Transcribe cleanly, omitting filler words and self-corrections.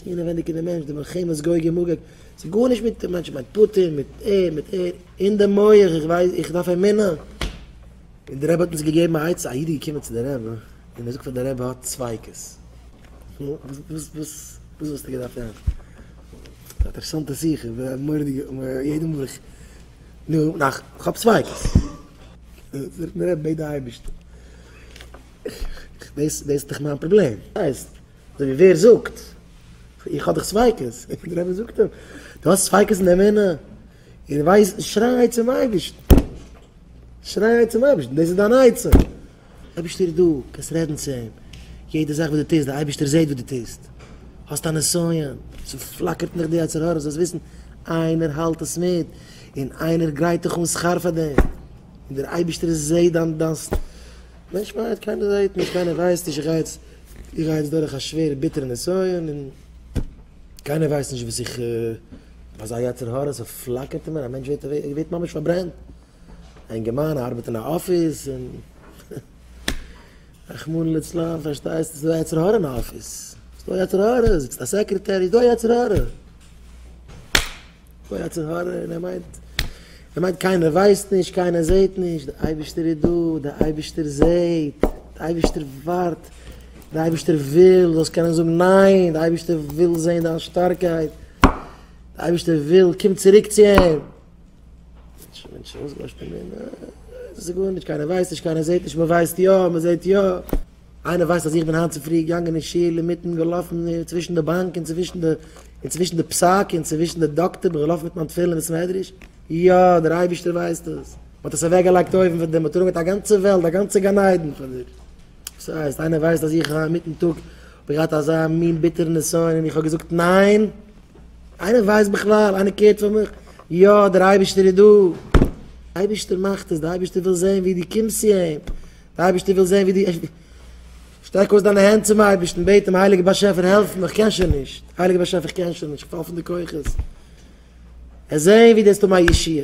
אינעווייניג אין די מענטש, די מלחמת גוג ומגוג, ס'איז גארנישט מיט די מענטש, מיט פוטין, מיט ער, מיט ער, אין די מח, איך ווייס, איך דארף אמונה. און די רבי האט אונז געגעבן א עצה, א איד איז געקומען צו די רבי, און ער זאגט פאר די רבי ער האט ספיקות. נו, וואס, וואס, וואס, וואס וואלסטו געדארפט העלפן? א אינטערעסאנטע שיחה, מורא'דיגע, יעדע מאל איך, נו, נאך, איך האב ספיקות. זאגט מיר רבי, בעט די אייבערשטער. דאס, דאס איז דאך מיין פראבלעם. הייסט, אזוי ווי ווער זאגט, איך האב דאך ספיקות, דער רבי זאגט אים, דו האסט ספיקות אין די אמונה, און ווייסט, שריי צום אייבערשטן, שריי צום אייבערשטן, דאס איז דיין עצה, אייבערשטער איז דא, קענסט רעדן צו אים, יעדע זאך וואס דו טוסט, דער אייבערשטער זעט וואס דו טוסט, האסט א נסיון, ס'פלאקערט נאך די יצר הרע, זאלסט וויסן, איינער האלט עס מיט, און איינער גרייט דיך אן שכר פאר דעם, און דער אייבערשטער זעט דיין, דיין, מענטש מיינט קיינער זעט נישט, קיינער ווייסט נישט, איך גיי יעצט. איך גיי יעצט דורך א שווערע ביטערע נסיון און קיינער ווייסט נישט וואס איך אזא יצר הרע ס'פלאקערט אין מיר, א מענטש ווערט ווערט ממש פארברענט, א אינגערמאן ארבעט אין א אפיס און רחמנא לצלן פארשטייסט ס'איז דא א יצר הרע אין א אפיס, ס'איז דא א יצר הרע, זיצט א סעקרעטערי, איז דא א יצר הרע. אוי יצר הרע, און ער מיינט, ער מיינט קיינער ווייסט נישט, קיינער זעט נישט, דער אייבערשטער איז דא, דער אייבערשטער זעט, דער אייבערשטער ווארט, דער אייבערשטער וויל זאלסט קענען זאגן ניין, דער אייבערשטער וויל זען דיין שטארקייט, דער אייבערשטער וויל, קום צוריק צו אים. מענטשן אויסגעלאשט אמונה, דאס איז גארנישט, קיינער ווייסט נישט, קיינער זעט נישט, מען ווייסט יא, מען זעט יא. איינער ווייסט אז איך בין היינט צופרי געגאנגען אין שול אינמיטן געלאפן צווישן די באנק און צווישן די און צווישן די פסק און צווישן די דאקטער בין געלאפן מיט מיין תפילין אין בית מדרש? יא, דער אייבערשטער ווייסט עס, מען האט עס אוועק געלייגט אויבן פאר דיר, מען האט ארומגעהאט א גאנצע וועלט, א גאנצע גן עדן פאר דיר. וואס הייסט? איינער ווייסט אז איך אינמיטן טאג האב איך געהאט אזא מין ביטערע נסיון און איך האב געזאגט ניין? איינער ווייסט בכלל? איינער care ט פאר מיך? יא, דער אייבערשטער איז דא! דער אייבערשטער מאכט עס, דער אייבערשטער וויל זען ווי דו קומסט צו אים, דער אייבערשטער וויל זען ווי דו שטרעק אויס דיינע הענט צום אייבערשטן, בעט אים, הייליגער באשעפער העלף מיך, איך קען שוין נישט, הייליגער באשעפער איך קען שוין נישט, איך פאל פון די כוחות, עס זען ווי דו האסט אן א ישועה.